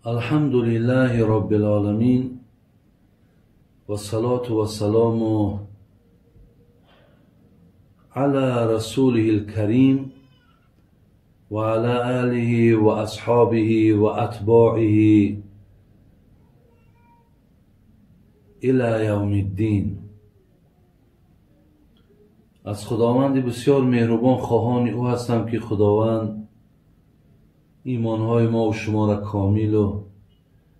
الحمد لله رب العالمين والصلاة والسلام على رسوله الكريم وعلى آله وأصحابه وأتباعه إلى يوم الدين. از خداوند بسیار مهربان خواهان او هستم که خداوند ایمانهای ما و شما را کامل و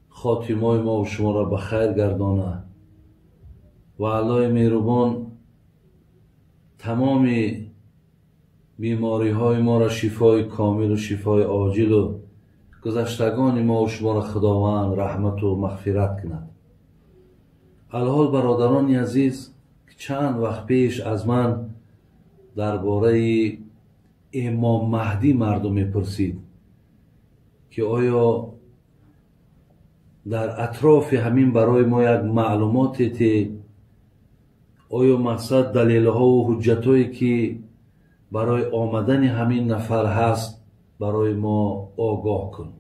خاتمای ما و شما را به خیر گردانه و الله مهربان تمام بیماری های ما را شفای کامل و شفای عاجل و گذشتگان ما و شما را خداوند رحمت و مغفرت کند. الحال برادران عزیز، چند وقت پیش از من درباره امام مهدی مردم میپرسید که آیا در اطراف همین برای ما یک معلومات تی، آیا مقصد دلیل ها و حجت هایی که برای آمدن همین نفر هست برای ما آگاه کن.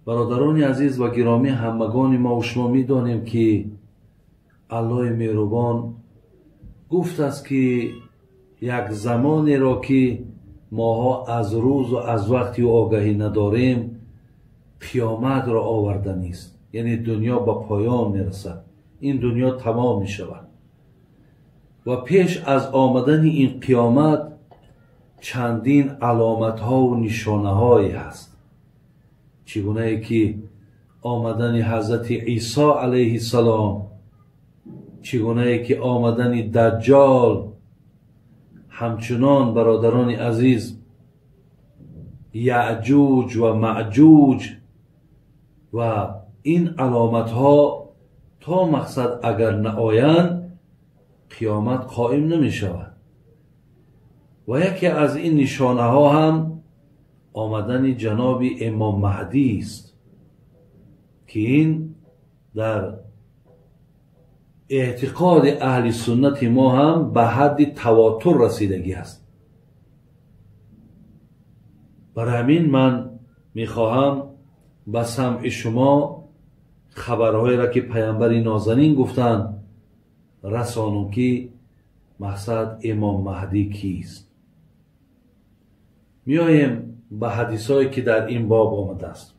برادران عزیز و گرامی، همگان ما و شما میدانیم که الله مهربان گفت است که یک زمانی را که ماها از روز و از وقتی آگاهی نداریم قیامت را آورده نیست، یعنی دنیا به پایان میرسد، این دنیا تمام می شود و پیش از آمدن این قیامت چندین علامت ها و نشانه هایی هست، چگونه که آمدن حضرت عیسی علیه السلام، چگونه که آمدن دجال، همچنان برادران عزیز یعجوج و معجوج و این علامت ها تا مقصد اگر نآیند قیامت قائم نمی شود. و یکی از این نشانه ها هم آمدن جناب امام مهدی است که این در اعتقاد اهل سنت ما هم به حد تواتر رسیدگی است. برای همین من میخواهم به سمع شما خبرهایی را که پیامبر نازنین گفتند رسانم که مقصد امام مهدی کیست. میاییم به حدیثهایی که در این باب آمده است.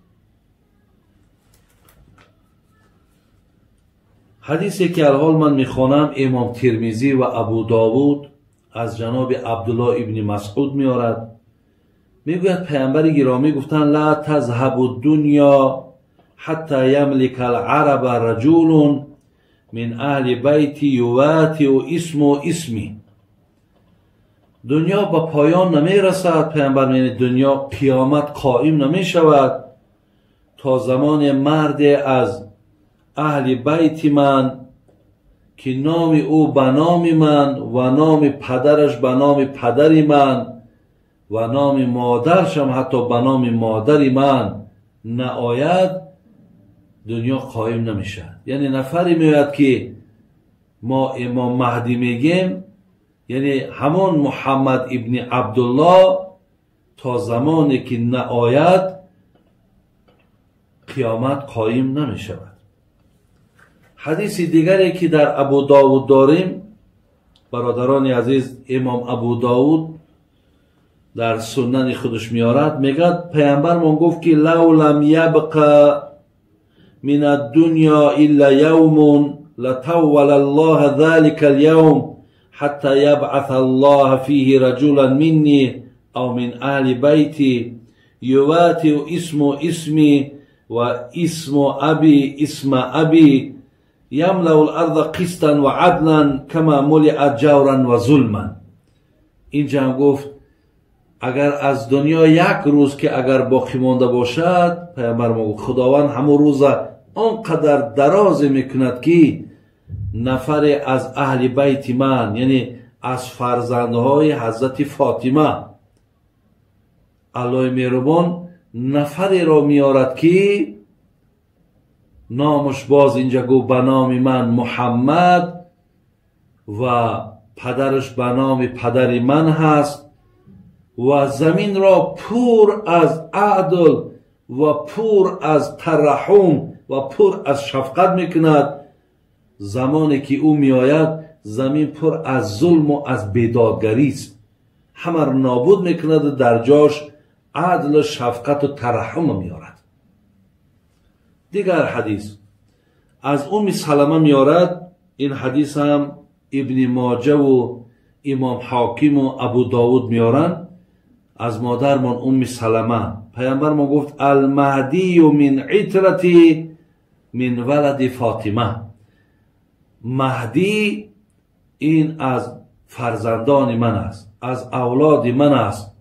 حدیثی که الحال من میخوانم امام ترمذی و ابو داود از جناب عبدالله ابن مسعود میارد. میگوید پیامبر گرامی گفتند لا تذهب الدنیا حتی یملک العرب رجل من اهل بیتی یواطئ اسم اسمی. دنیا به پایان نمیرسد، پیامبر میگه دنیا قیامت قائم نمیشود تا زمان مرد از اهل بیت من که نام او به نام من و نام پدرش به نام پدر من و نام مادرش هم حتی به نام مادر من نآید دنیا قائم نمیشه. یعنی نفری میآید که ما امام مهدی میگیم، یعنی همان محمد ابن عبدالله تا زمانی که نآید قیامت قائم نمیشود. حدیث دیگری که در ابو داود داریم برادران عزیز، امام ابو داود در سنن خودش میارد، میگد پیامبرمان گفت که لو لم یبق من الدنیا الا یوم لطول الله ذلك اليوم حتى يبعث الله فيه رجلا مني او من اهل بيتي يواتئ اسم اسمي واسم ابي اسم ابي یملأ الارض قسطا وعدلا کما ملئت جورا وظلما. اینجا هم گفت اگر از دنیا یک روز که اگر باقی مانده باشد، پیامبر ما گفت خداوند همون روز آنقدر دراز میکند که نفر از اهل بیت من، یعنی از فرزندهای حضرت فاطمه، الله مهربان نفری را میارد که نامش باز اینجا گفت به نام من محمد و پدرش به نام پدر من هست و زمین را پر از عدل و پر از ترحم و پر از شفقت میکند. زمانی که او میآید زمین پر از ظلم و از بیدادگری است، همه را نابود میکند و در جاش عدل و شفقت و ترحم میآرد. دیگر حدیث از ام سلمه میآرد، این حدیث هم ابن ماجه و امام حاکم و ابو داود میارند. از مادرمان ام سلمه پیامبر ما گفت المهدی من عترتی من ولد فاطمه، مهدی این از فرزندان من است، از اولاد من است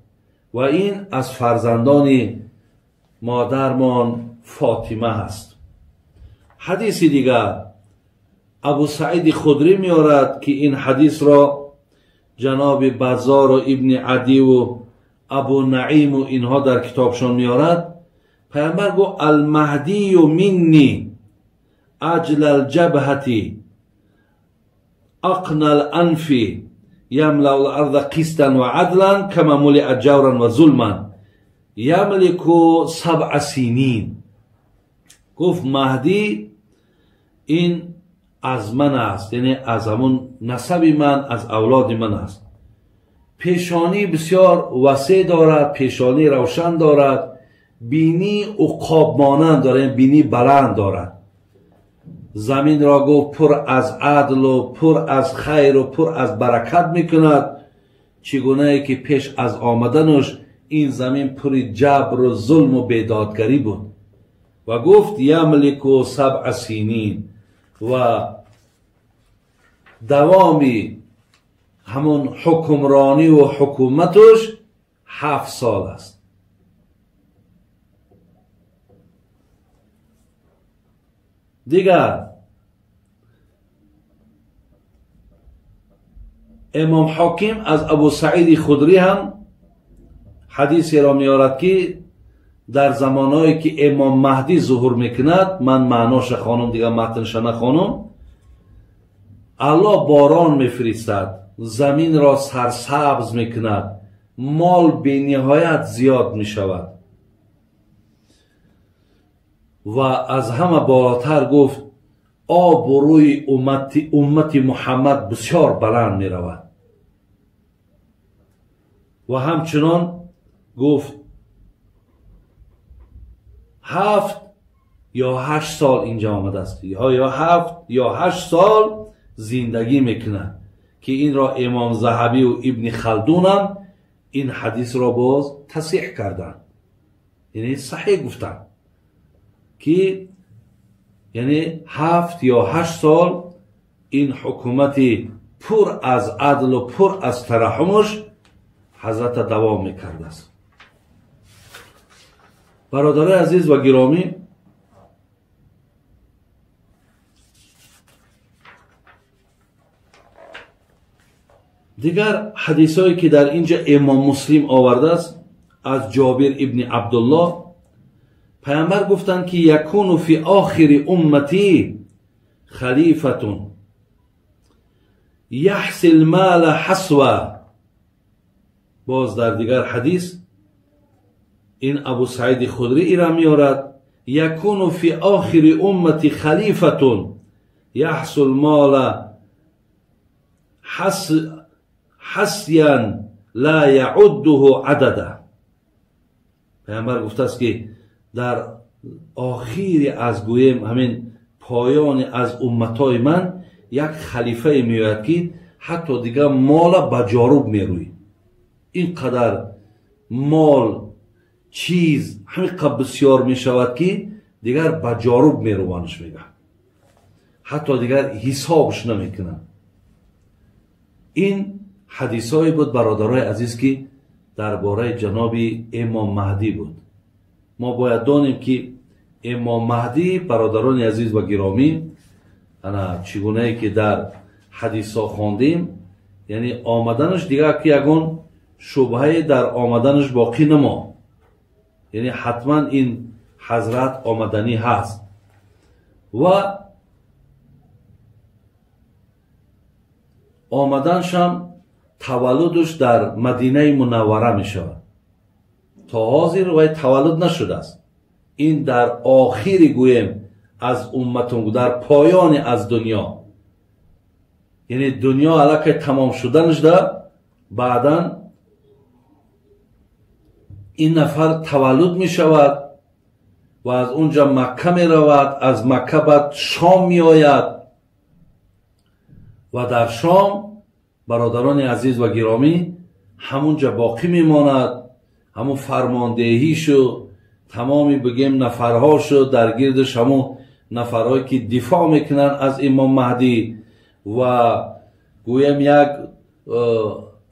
و این از فرزندان مادرمان فاطمه است. حدیث دیگر ابو سعید خدری میارد که این حدیث را جناب بزار و ابن عدی و ابو نعیم و اینها در کتابشان میارد. پیامبر گفت المهدی منی اجل الجبهة اقنى الانف یملأ الارض قسطا وعدلا كما ملئ جورا وظلما یملک 7 سنین. گفت مهدی این از من است، یعنی از همون نسب من، از اولاد من است. پیشانی بسیار وسیع دارد، پیشانی روشن دارد، بینی عقاب مانند دارد، یعنی بینی بلند دارد. زمین را گفت پر از عدل و پر از خیر و پر از برکت میکند، چگونه ای که پیش از آمدنش این زمین پر جبر و ظلم و بیدادگری بود. و گفت یملک 7 سنین و دوامی همون حکمرانی و حکومتش 7 سال است. دیگر امام حاکم از ابو سعید خدری هم حدیثی را میارد که در زمانهایی که امام مهدی ظهور میکند، من معناش خانم دیگر متنش نخوانم، الله باران میفرستد، زمین را سرسبز میکند، مال به نهایت زیاد میشود. و از همه بالاتر گفت آب و روی امت محمد بسیار بلند میرود. و همچنان گفت 7 یا 8 سال اینجا آمده است، یا 7 یا 8 سال زندگی میکنه که این را امام ذهبی و ابن خلدون هم این حدیث را باز تصحیح کردند، یعنی صحیح گفتند که یعنی 7 یا 8 سال این حکومت پر از عدل و پر از ترحمش حضرت دوام میکرده است. برادرای عزیز و گرامی، دیگر حدیثایی که در اینجا امام مسلم آورده است از جابر ابن عبدالله، پیامبر گفتند که یکون فی آخر امتی خلیفة یحصی المال حسوا. باز در دیگر حدیث این ابو سعید خدری ایرا میارد، یکون فی آخر امتی خلیفة یحصی المال حسیا لا یعده عددا. پیامبر گفته است که در آخیر از گویم همین پایان از امتای من یک خلیفه میآید که حتی دیگه مال به جاروب میروی، اینقدر مال چیز همین قدر بسیار میشود که دیگر به جاروب میروانش میگه، حتی دیگر حسابش نمیکنن. این حدیثایی بود برادرای عزیز که درباره جناب امام مهدی بود. ما باید دانیم که امام مهدی برادران عزیز و گرامی، انا چگونه ای که در حدیث ها خواندیم، یعنی آمدنش دیگر که یگان شبهه در آمدنش باقی نما، یعنی حتما این حضرت آمدنی هست. و آمدنش هم تولدش در مدینه منوره می شود، تا حاضر وی تولد نشده است. ин дар охири гӯем аз умматум, дар поёни аз дунё, яъне дунё аллакай тамом шуданашда баъдан ин нафар таваллуд мешавад ва аз унҷа Макка меравад, аз Макка баъд Шом меояд ва дар Шом бародарони азиз ва гиромӣ ҳамунҷа боқӣ мемонад. Ҳамун фармондеҳишу тамоми бигем нафарҳошу дар гирдаш ҳамун нафарҳое ки дифоъ мекунанд аз имом Маҳдӣ ва гӯем як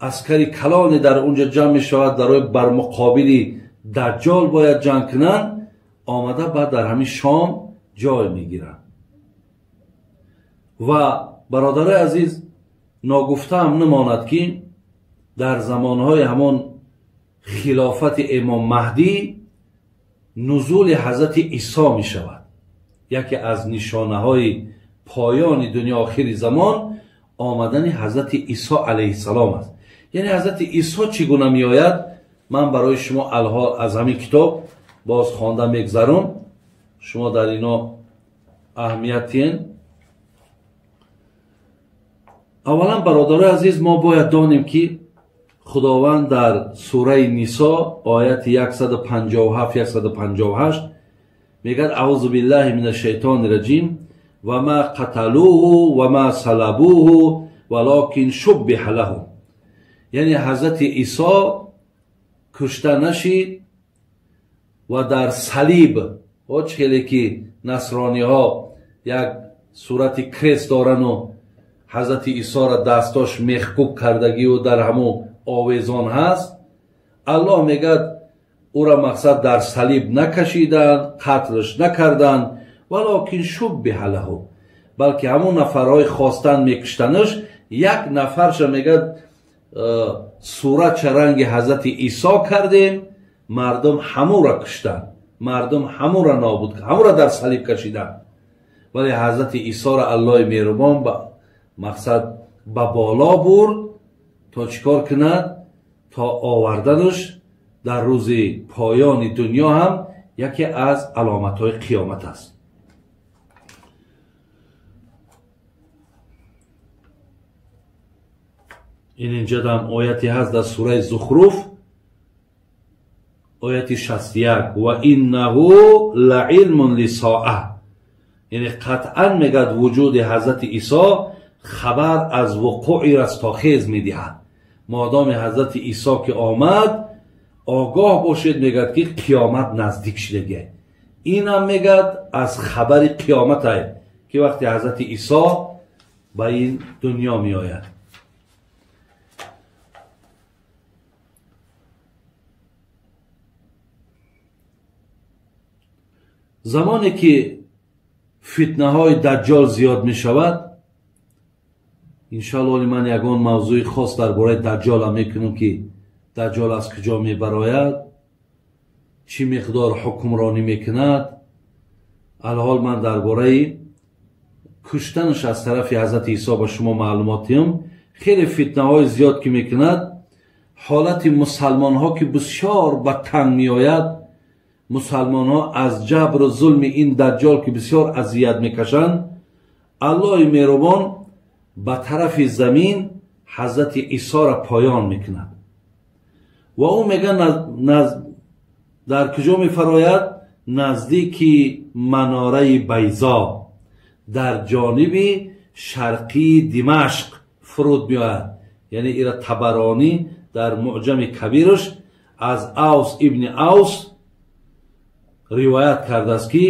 аскари калоне дар унҷа ҷамъ мешавад, дарои бар муқобили Даҷҷол бояд ҷанг кунанд, омада баъд дар ҳамин Шом ҷой мегиранд. Ва бародарои азиз, ногуфтаам намонад ки дар замонҳои ҳамон хилофати имом Маҳдӣ нузули ҳазрати Исо мешавад. Яке аз нишонаҳои поёни дунё, охири замон, омадани ҳазрати Исо алайҳиссалом аст. Яъне ҳазрати Исо чӣ гуна меояд, ман барои шумо алҳол аз ҳамин китоб боз хонда мегзарум, шумо дар ино аҳамият диҳен. Аввалан бародарои азиз, мо бояд донем ки Худованд дар сураи Нисо ояти 157 158 мегӯяд: аъузу биллаҳи мина шайтони раҷим ва ма қаталуҳу ва ма салабуҳу валокин шуббиҳа лаҳум. Яъне ҳазрати Исо кушта нашид ва дар салиб, чӣ хеле ки насрониҳо як сурати крест дорану ҳазрати Исоро дастош мехкӯб кардагию дар ҳамун овезон ҳаст, Аллоҳ мегӯяд ӯра мақсад дар салиб накашиданд, қатлш накарданд, валокин шуббиҳа лаҳу, балки ҳамун нафарҳои хостанд мекуштанаш, як нафарша мегӯяд суратша ранги ҳазрати Исо кардем, мардум ҳамура куштанд, мардум ҳамура нобуд, ҳамура дар салиб кашиданд. Вале ҳазрати Исоро Аллоҳи меҳрубон мақсад ба боло бурд то чӣ кор кунад? То оварданаш дар рӯзи поёни дунё ҳам яке аз аломатҳои қиёмат аст. Ин инҷа дам ояте ҳаст дар сураи Зухруф, ояти 61: ва иннаҳу лаилмун лисоа. Яъне қатъан мегӯяд вуҷуди ҳазрати Исо хабар аз вуқӯи растохез медиҳад. Модоми ҳазрати Исо ки омад, огоҳ бошед, мегӯяд ки қиёмат наздик шудагист. Инам мегӯяд аз хабари қиёмат ай ки вақте ҳазрати Исо ба ин дунё меояд. Замоне ки фитнаҳои Даҷҷол зиёд мешавад, иншоаллоҳ ман ягон мавзӯи хос дар бораи Даҷҷолам мекунам ки Даҷҷол аз куҷо мебарояд, чӣ миқдор ҳукмронӣ мекунад. Алҳол ман дар бораи куштанаш аз тарафи ҳазрати Исо ба шумо маълумот диҳам. Хеле фитнаҳои зиёд ки мекунад, ҳолати мусалмонҳо ки бисёр ба танг меояд, мусалмонҳо аз ҷабру зулми ин Даҷҷол ки бисёр азият мекашанд, Аллоҳи меҳрубон ба тарафи замин ҳазрати Исоро поён мекунад ва ӯ мегӯяд дар куҷо мефарояд? Наздики манораи Байзо дар ҷониби шарқии Димашқ фуруд меояд. Яъне ира Табаронӣ дар Муъҷами Кабираш аз Авс ибни Авс ривоят кардааст ки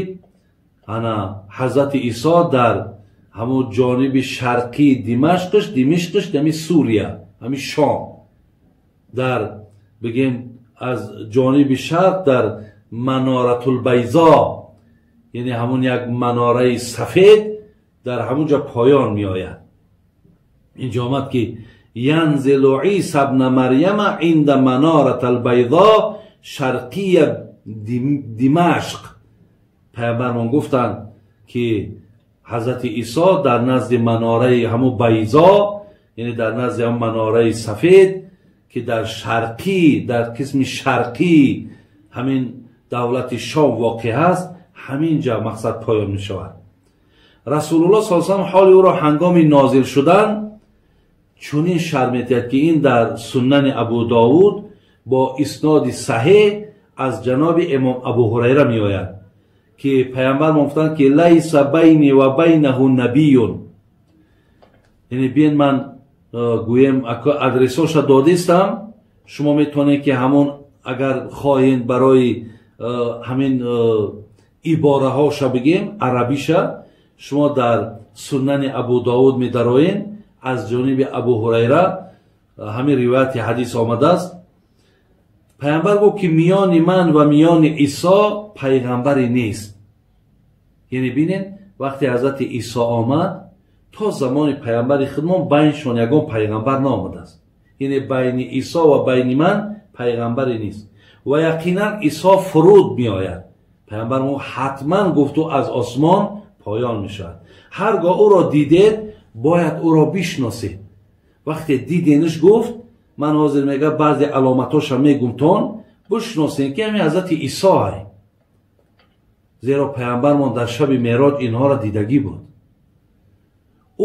ана ҳазрати Исо дар ҳамун ҷониби шарқии Димашқш, Димишқш ҳами Сурия, ҳами Шом, дар бигем аз ҷониби шарқ дар Маноратулбайзо, яъне ҳамун як манораи сафед дар ҳамун ҷо поён меояд. Инҷо омад ки янзилу Исо бна Марьяма инда Манораталбайзо шарқия Димашқ. Пайғамбармон гуфтанд ки ҳазрати Исо дар назди манораи ҳамун Байзо, яъне дар назди ҳамун манораи сафед ки дар шарқӣ, дар қисми шарқии ҳамин давлати Шом воқеъ ҳаст, ҳамин ҷа мақсад поён мешавад. Расулуллоҳ саллаллоҳу алайҳи васаллам ҳоли ӯро ҳангоми нозил шудан чунин шарҳ медиҳад, ки ин дар Сунани Абу Довуд бо исноди саҳеҳ аз ҷаноби имом Абу Ҳурайра меояд, ки паямбар гуфтанд, ки лайса байни ва байнаҳу набиюн. Яъне биен ман гӯем адресоша додистам, шумо метавонед ки ҳамон агар хоҳед барои ҳамин ибораҳоша бигем арабиша, шумо дар Сунани Абу Довуд медароед, аз ҷониби Абу Ҳурайра ҳамин ривояти ҳадис омадааст. Паямбар гуфт, ки миёни ман ва миёни Исо пайғамбаре нест. Яъне бинед, вақте ҳазрати Исо омад, то замони паямбари худмон байншон ягон пайғамбар наомадааст. Яъне байни Исо ва байни ман пайғамбаре нест. Ва яқинан Исо фуруд меояд. Паямбар ҳатман гуфту аз осмон поён мешавад. Ҳаргоҳ ӯро дидед, бояд ӯро бишносед. Вақте дидениш гуфт, ман ҳозир мега баъзе аломатҳоша мегумтон, бишносед, ки ҳамин ҳазрати Исо ай. Зеро паямбармон дар шаби Меъроҷ инҳоро дидагӣ буд.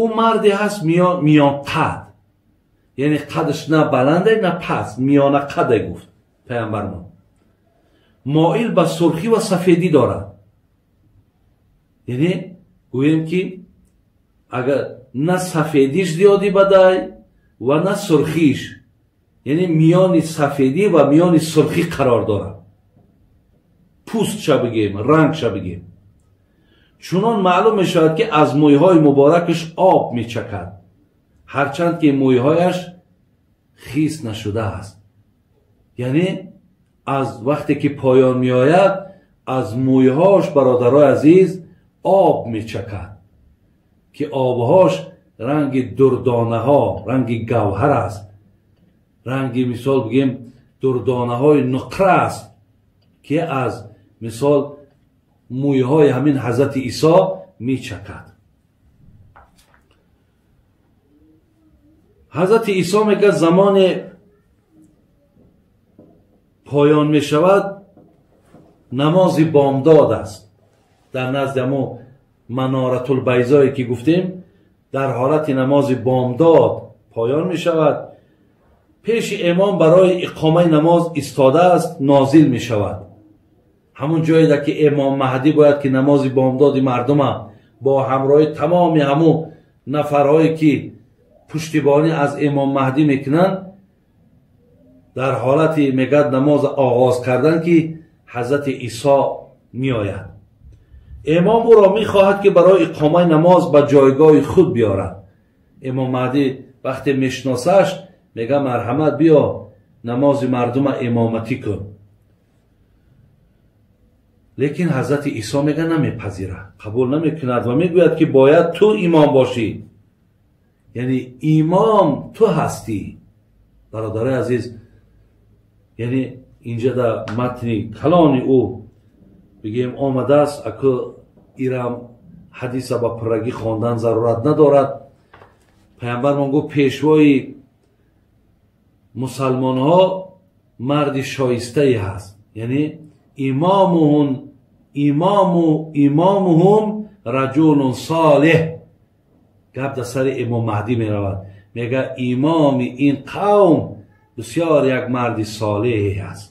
Ӯ марде ҳаст миёнқад, яъне қадаш на баланде на паст, миёнақаде гуфт паямбармон. Моил ба сурхӣ ва сафедӣ дорад. Яъне гӯем, ки агар на сафедиш зиёдӣ бадай ва на сурхиш, яъне миёни сафедӣ ва миёни сурхӣ қарор дорад. Пӯстша бигем, рангша бигем. Чунон маълум мешавад, ки аз мӯйҳои муборакаш об мечакад, ҳарчанд ки мӯйҳояш хис нашудааст. Яъне аз вақте ки поён меояд, аз мӯйҳош, бародарои азиз, об мечакад, ки обҳош ранги дурдонаҳо, ранги гавҳар аст, ранги мисол бигем дурдонаҳои нуқра аст, ки аз мисол мӯйҳои ҳамин ҳазрати Исо мечакад. Ҳазрати Исо мегӯяд, замоне поён мешавад, намози бомдод аст. Дар назди ҳамон Маноратулбайзое ки гуфтем, дар ҳолати намози бомдод поён мешавад. Пеши имом барои иқомаи намоз истодааст, нозил мешавад. Ҳамон ҷое ки имом Маҳдӣ бояд ки намози бомдоди мардума бо ҳамроҳи тамоми ҳамон нафарҳое ки пуштибонӣ аз имом Маҳдӣ мекунанд, дар ҳолати мегӯяд намоз оғоз кардан, ки ҳазрати Исо меояд. Имом ӯро мехоҳад, ки барои иқомаи намоз ба ҷойгоҳи худ биёрад. Имом Маҳдӣ вақте мешиносаш, мегӯяд марҳамат, биё намози мардума имоматӣ кун. Лекин ҳазрати Исо мегӯяд намепазирад, қабул намекунад ва мегӯяд, ки бояд ту имом бошӣ. Яъне имом ту ҳастӣ. Бародарои азиз, яъне инҷа дар матни калони ӯ бигем омадааст, аку ирам ҳадиса ба пуррагӣ хондан зарурат надорад. Паямбармон гуфт, пешвои мусалмонҳо марди шоистае ҳаст, яъне имомуҳум раҷулун солеҳ. Гап дар сари имом Маҳдӣ меравад. Мегӯяд имоми ин қавм бисёр як марди солеҳе ҳаст.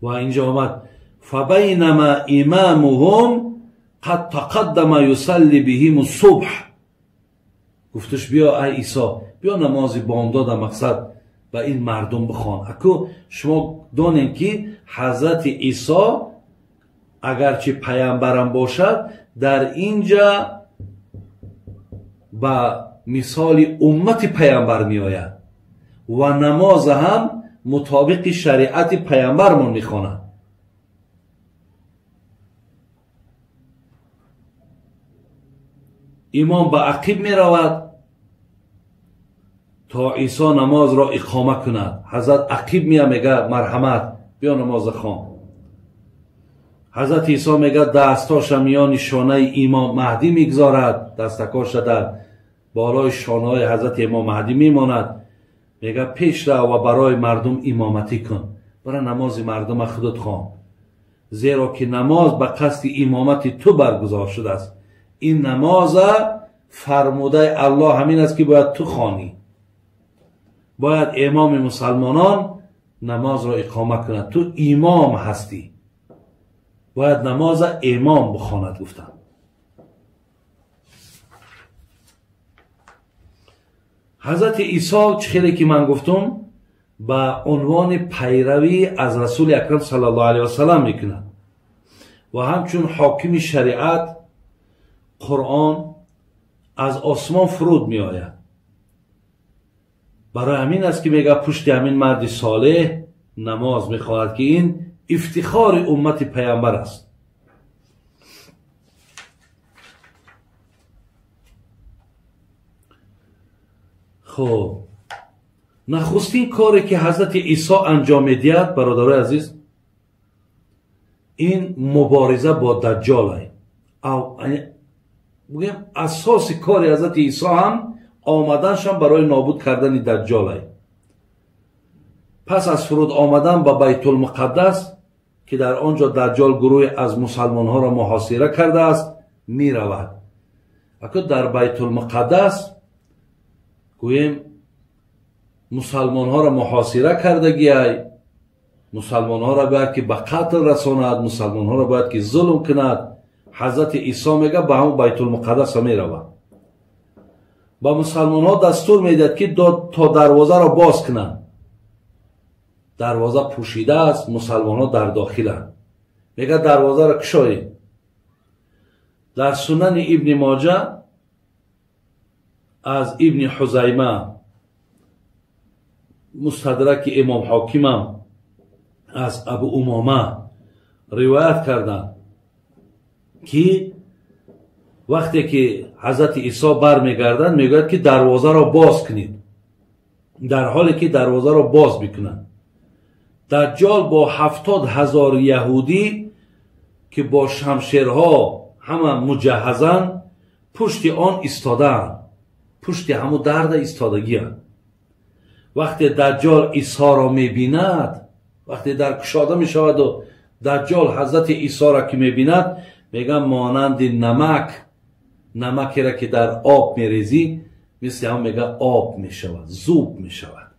Ва инҷо омад фабайнама имамуҳум қад тақаддама юсалли биҳим субҳ. Гуфташ биё ай Исо, биё намози бомдода мақсад ба ин мардум бихон. Аку шумо донем, ки ҳазрати Исо агарчи паямбарам бошад, дар инҷа ба мисоли уммати паямбар меояд ва намоза ҳам мутобиқи шариати паямбармон мехонад. Имом ба ақиб меравад то Исо намозро иқома кунад. Ҳазрат ақиб мея, мегӯяд марҳамат, биё намоза хон. Ҳазрати Исо мегӯяд дастҳоша миёни шонаи имом Маҳдӣ мегузорад, дастакоша дар болои шонаҳои ҳазрати имом Маҳдӣ мемонад. Мегӯяд пеш рав ва барои мардум имоматӣ кун. برای نماز مردم خودت خوان، زیرا که نماز به قصد امامت تو برگزار شده است. این نماز فرموده الله همین است که باید تو خوانی، باید امام مسلمانان نماز را اقامه کند، تو امام هستی، باید نماز امام بخواند. گفتم حضرت عیسی چه که من گفتم به عنوان پیروی از رسول اکرم صلی الله علیه و سلم میکند و همچون حاکم شریعت قرآن از آسمان فرود می آید. برای همین است که میگه پشت همین مرد صالح نماز میخواهد که این افتخار امت پیامبر است. خب نخستین کاری که حضرت عیسی انجام میدهد برادرای عزیز، این مبارزه با دجال. بگیم اساس کار حضرت عیسی هم آمدنشان برای نابود کردن دجال. پس از فرود آمدن به بیت المقدس که در آنجا دجال گروه از مسلمان ها را محاصره کرده است می رود. اگر در بیت المقدس گوییم مسلمان ها را محاصره کردگی ای، مسلمان ها را باید که به قتل رساند، مسلمان ها را باید که ظلم کند. حضرت عیسی میگه به همون بیت المقدس می رود، با مسلمان ها دستور میدهد که تا دروازه را باز کنند. دروازه پوشیده است، مسلمان ها در داخلند. میگه دروازه را کشایید. در سنن ابن ماجه از ابن حزیمه، مستدرک امام حاکمم از ابو امامه روایت کردند که وقتی که حضرت عیسی برمیگردند میگوید که دروازه را باز کنید. در حالی که دروازه را باز میکنند، دجال با 70,000 یهودی که با شمشیرها همه مجهزند پشت آن ایستاده‌اند، پشت همو درد ایستادگی اند. وقتی دجال عیسی را میبیند، وقتی در کشاده میشود و دجال حضرت عیسی را که میبیند، میگه مانند نمک، نمکی را که در آب میریزی مثل هم میگه آب میشود، ذوب میشود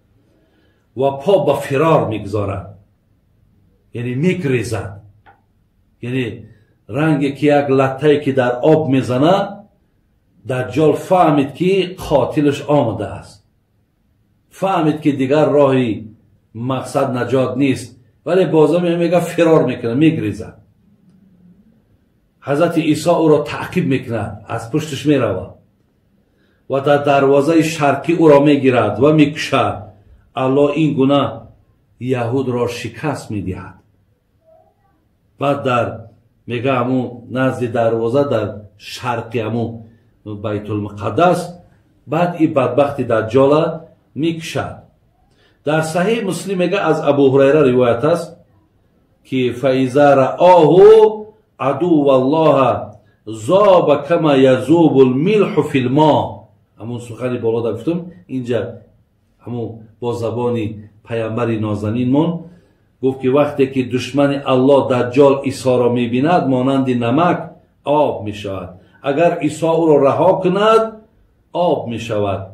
و پا به فرار میگذارد، یعنی میگریزد، یعنی رنگی که یک لطه‌ای که در آب میزنه، دجال فهمید که قاتلش آمده است، فهمید که دیگر راهی مقصد نجات نیست، ولی بازم میگه فرار میکنه، میگریزد. حضرت عیسی او را تعقیب میکند، از پشتش میرود و در دروازه شرقی او را میگیرد و میکشد. الله این گونه یهود را شکست میدهد. بعد در میگه همون نزد دروازه در شرقی همون بیت المقدس، بعد این بدبخت دجال میکشد. در صحیح مسلم میگه از ابو هریره روایت است که فاذا رآه عدو الله ذاب کما یذوب الملح فی الماء. همون سخنی بالا گفتم، اینجا همون با زبان پیامبر نازنینمون گفت که وقتی که دشمن الله دجال عیسی را میبیند مانند نمک آب میشود، اگر عیسی او را رها کند آب میشود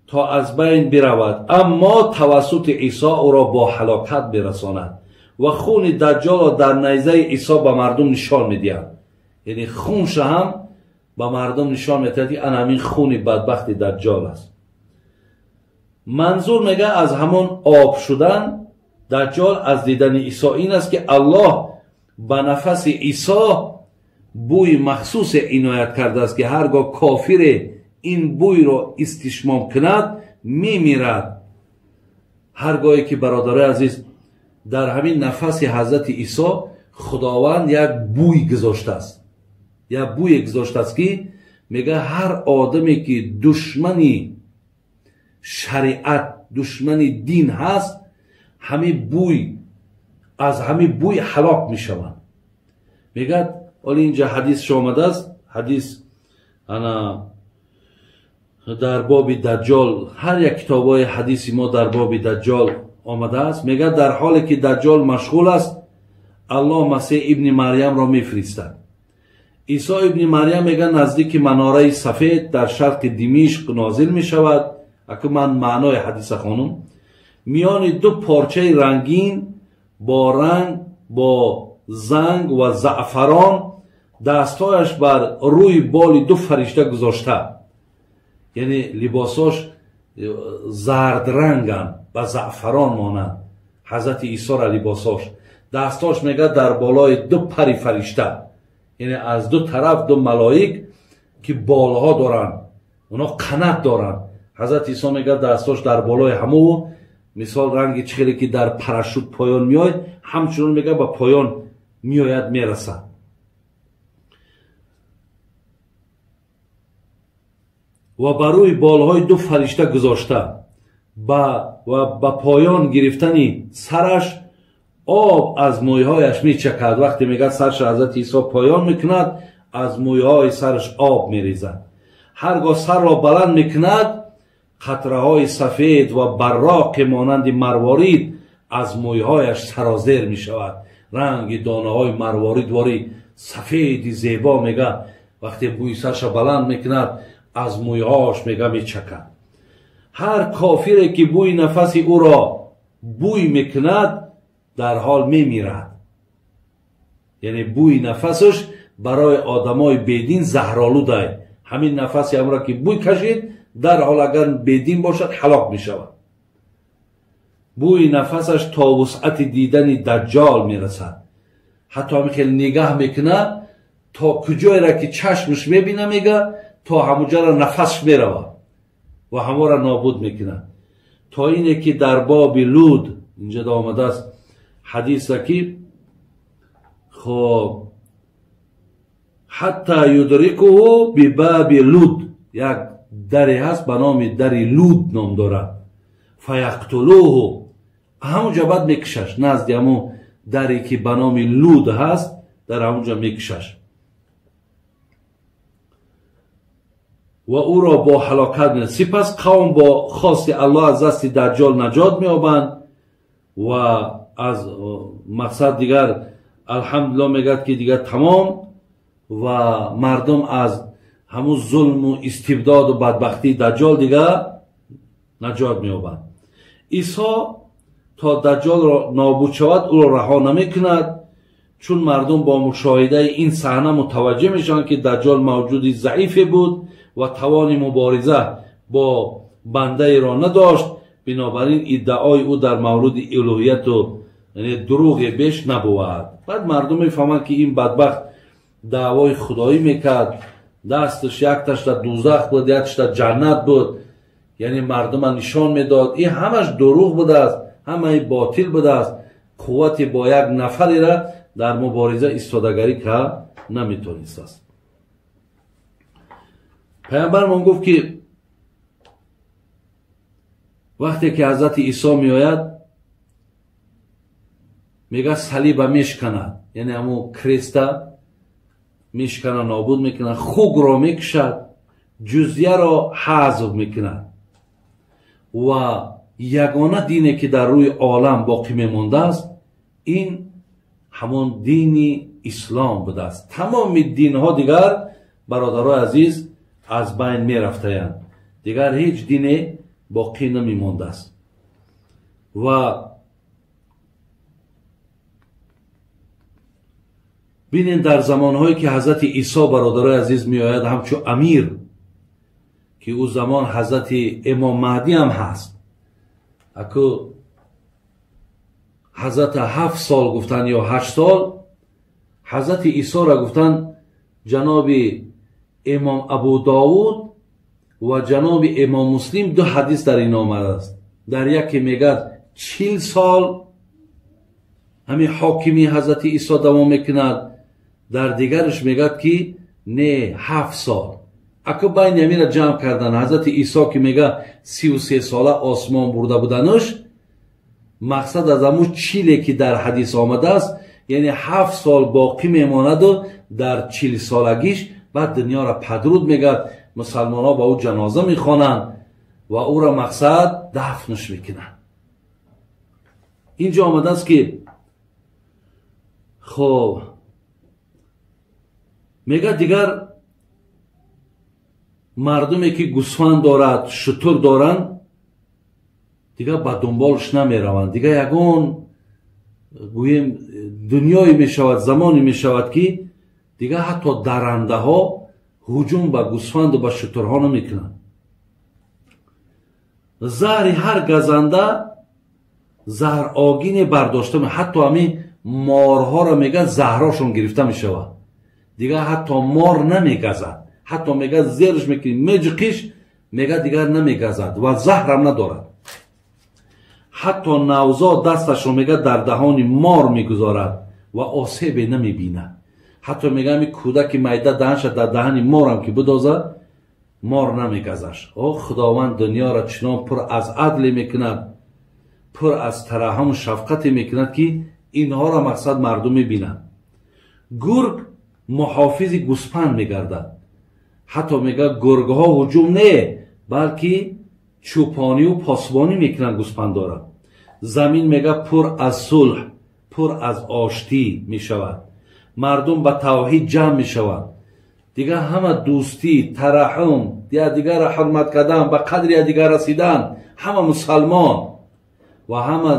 تا از بین برود، اما توسط عیسی او را با هلاکت برساند و خون دجال را در نیزه عیسی به مردم نشان میدهد. یعنی خونش هم به مردم نشان میدهد که همین خون بدبخت دجال است. منظور میگه از همون آب شدن دجال از دیدن عیسی این است که الله به نفس عیسی بوی مخصوص عنایت کرده است که هرگاه کافر این بوی را استشمام کند میمیرد. هرگاهی که برادرای عزیز در همین نفس حضرت عیسی خداوند یک بوی گذاشته است، یک بوی گذاشته است که میگه هر آدمی که دشمنی شریعت، دشمن دین هست، همین بوی، از همین بوی هلاک میشوند. میگه ولی اینجا حدیث آمده است، حدیث انا در باب دجال، هر یک کتابای حدیثی ما در باب دجال омадааст. Мегӯяд, дар ҳоле ки Даҷҷол машғул аст, Аллоҳ Масеҳ ибни Марьямро мефиристад. Исо ибни Марьям, мегӯяд, наздики манораи сафед дар шарқи Димишқ нозил мешавад. Аку ман маънои ҳадиса хонум. Миёни ду порчаи рангин бо ранг, бо занг ва заъфарон, дастҳояш бар рӯи боли ду фаришта гузошта, яъне либосош зардранганд, ба заъфарон монанд ҳазрати Исора либосош, дастҳош, мегӯяд, дар болои ду пари фаришта, яъне аз ду тараф ду малоик ки болҳо доранд, оно қанат доранд. Ҳазрати Исо, мегӯяд, дастҳош дар болои ҳаму, мисол ранги чӣ хеле ки дар парашют поён меояд, ҳамчунон, мегӯяд, ба поён меояд, мерасад. Ва ба рӯи болҳои ду фаришта гузошта ва ба поён гирифтани сараш об аз мӯйҳояш мечакад. Вақте, мегӯяд, сарша ҳазрати Исо поён мекунад, аз мӯйҳои сараш об мерезад. Ҳар гоҳ сарро баланд мекунад, қатраҳои сафед ва барроқе монанди марворид аз мӯйҳояш сарозер мешавад. Ранги донаҳои марворидворӣ сафеди зебо, мега, вақте бӯи сарша баланд мекунад, аз мӯйҳош, мега, мечакад. Ҳар кофире ки бӯи нафаси ӯро бӯй мекунад, дар ҳол мемирад. Яъне бӯи нафасаш барои одамои бедин заҳролудай. Ҳамин нафаси ҳамро ки бӯй кашид, дар ҳол агар бедин бошад, ҳалок мешавад. Бӯи нафасаш то вусъати дидани Даҷҷол мерасад. Ҳатто ҳамин хел нигаҳ мекунад, то куҷоеро ки чашмаш мебина, мега, то ҳамуҷаро нафасш меравад ва ҳаморо нобуд мекунад. То ине ки дар боби Луд инҷа омадааст ҳадиса ки хоб ҳатта юдрикуҳу бибаби Луд, як даре ҳаст ба номи дари Луд ном дорад, фаяқтулуҳу, ҳамунҷа баъд мекушаш, назди ҳамун даре ки ба номи Луд ҳаст, дар ҳамунҷа мекушаш ва ӯро бо ҳалокат мекунад. Сипас қавм бо хости Аллоҳ аз дасти Даҷҷол наҷот меёбанд ва аз мақсад дигар, алҳамдулиллоҳ, мегӯяд ки дигар тамом, ва мардум аз ҳамун зулму истибдоду бадбахтии Даҷҷол дигар наҷот меёбанд. Исо то Даҷҷолро нобуд шавад, ӯро раҳо намекунад, чун мардум бо мушоҳидаи ин саҳна мутаваҷҷеҳ мешаванд ки Даҷҷол мавҷуди заифе буд ва тавони мубориза бо бандаеро надошт. Бинобар ин иддаои ӯ дар мавриди илоҳияту дурӯғе беш набувад. Баъд мардум мефаҳманд ки ин бадбахт даъвои худоӣ мекард, дасташ якташ дар дузах буд, якташ дар ҷаннат буд, яъне мардума нишон медод. Ин ҳамаш дурӯғ будааст, ҳамаи ботил будааст. Қуввати бо як нафарера дар мубориза истодагарӣ кард наметонистааст. Паямбармон гуфт ки вақте ки ҳазрати Исо меояд, мега, салиба мешканад, яъне ҳамун креста мешкана, нобуд мекунад, хугро мекушад, ҷузияро ҳазв мекунад ва ягона дине ки дар рӯи олам боқӣ мемондааст, ин ҳамон дини ислом будааст. Тамоми динҳо дигар, бародарои азиз, аз байн мерафтаянд, дигар ҳеҷ дине боқӣ намемондааст. Ва бинен, дар замонҳое ки ҳазрати Исо, бародарои азиз, меояд ҳамчун амир, ки ӯ замон ҳазрати Имом Маҳдӣ ҳам ҳаст, аку ҳазрата 7 сол гуфтанд ё 8 сол ҳазрати Исоро гуфтанд, ҷаноби Имом Абу Довуд ва ҷаноби Имом Муслим ду ҳадис дар ин омадааст. Дар яке мегӯяд, 40 сол ҳамин ҳокимии ҳазрати Исо давом мекунад, дар дигараш мегӯяд ки не, 7 сол. Аку байни ҳаминро ҷамъ кардан, ҳазрати Исо ки мега 33 сола осмон бурда буданаш, мақсад аз ҳамун чиле ки дар ҳадис омадааст, яъне 7 сол боқӣ мемонаду дар 40 солагиш баъд дунёро падруд мегӯяд, мусалмонҳо ба ӯ ҷаноза мехонанд ва ӯро мақсад дафнш мекунанд. Инҷо омадааст ки хоб мегӯяд дигар мардуме ки гӯсфанд дорад, шутур доранд, дигар ба дунболш намераванд. Дигар ягон гӯем дунёе мешавад, замоне мешавад ки дигар ҳатто дарандаҳо ҳуҷум ба гӯсфанду ба шутурҳо намекунанд. Заҳри ҳар газанда заҳрогине бардошта, ҳатто ҳамин морҳоро мегӯяд заҳрошон гирифта мешавад. Дигар ҳатто мор намегазад, ҳатто мегӯяд зерш мекунӣ меҷиқиш, мегӯяд дигар намегазад ва заҳрам надорад. Ҳатто навзод дасташро мегӯяд дар даҳони мор мегузорад ва осебе намебинад. Ҳатто мегӯяд ҳамин кӯдаки майда даҳанша дар даҳани морам ки бидозад, мор намегазаш. О Худованд дунёро чунон пур аз адле мекунад, пур аз тараҳҳуму шафқате мекунад ки инҳоро мақсад мардум мебинанд. Гург муҳофизи гӯспанд мегардад. Ҳатто мегӯяд гургҳо ҳуҷум не, балки чӯпонию посбонӣ мекунанд гӯспандора. Замин мегӯяд пур аз сулҳ, пур аз оштӣ мешавад. Мардум ба тавҳид ҷамъ мешаванд. Дигар ҳама дӯстӣ, тараҳҳум, якдигарро ҳурмат кардан, ба қадри якдигар расидан, ҳама мусалмон ва ҳама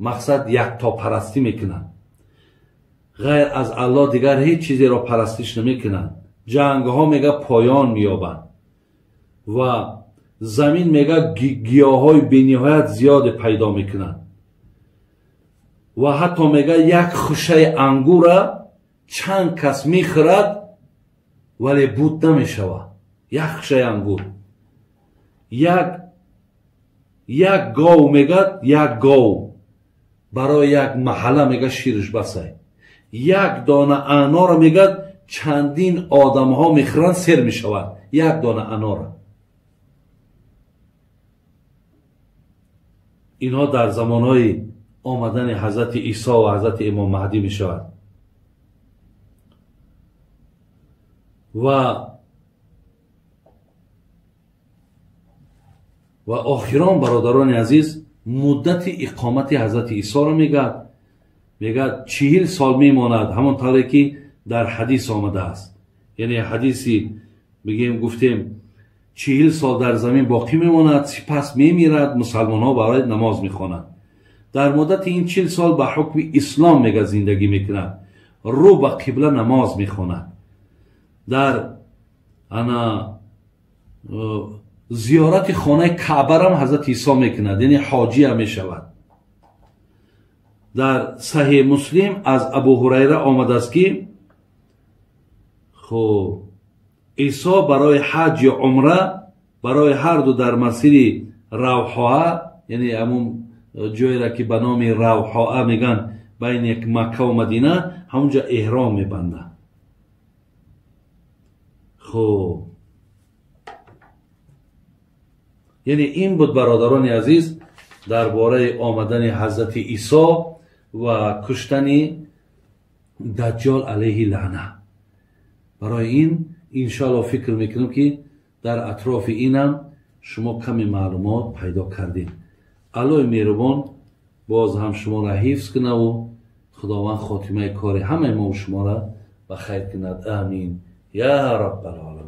мақсад яктопарастӣ мекунанд. Ғайр аз Аллоҳ дигар ҳеҷ чизеро парастиш намекунанд. Ҷангҳо мега поён меёбанд ва замин мега гиёҳҳои бениҳоят зиёде пайдо мекунанд. Ва ҳатто мега як хушаи ангура чанд кас мехӯрад, вале буд намешавад. Як хушаи ангур, як гов мегӯяд, як гов барои як маҳалла мегӯяд шириш басай. Як дона анора мегӯяд чандин одамҳо мехӯранд, сер мешавад. Як дона анора. Инҳо дар замонҳои омадани ҳазрати Исо ва ҳазрати Имом Маҳдӣ мешавад. Ва охирон бародарони азиз, муддати иқомати ҳазрати Исоро мегӯяд, мегӯяд 40 сол мемонад, ҳамон тавре ки дар ҳадис омадааст. Яъне ҳадиси бигем гуфтем 40 сол дар замин боқӣ мемонад, сипас мемирад, мусалмонҳо барои намоз мехонанд. Дар муддати ин 40 сол ба ҳукми ислом мегӯяд зиндагӣ мекунад, рӯ ба қибла намоз мехонад. Дар ана зиёрати хонаи Каъбарам ҳазрати Исо мекунад, яъне ҳоҷия мешавад. Дар Саҳеҳ Муслим аз Абу Ҳурайра омадааст ки хуб Исо барои ҳаҷ ё умра, барои ҳар ду дар масири Равҳоа, яъне ҳамун ҷойеро ки ба номи Равҳоа мегӯянд байни Макка ва Мадина, ҳамунҷо эҳром мебандад. Хуб, яъне ин буд бародарони азиз дар бораи омадани ҳазрати Исо ва куштани Даҷҷол алайҳи лаъна. Барои ин иншоаллоҳ фикр мекунам ки дар атрофи инам шумо каме маълумот пайдо кардед. Аллоҳи меҳрубон боз ҳам шуморо ҳифз кунаву Худованд хотимаи кори ҳамаи мо шуморо ба хайр кунад. Амин я раббал оламин.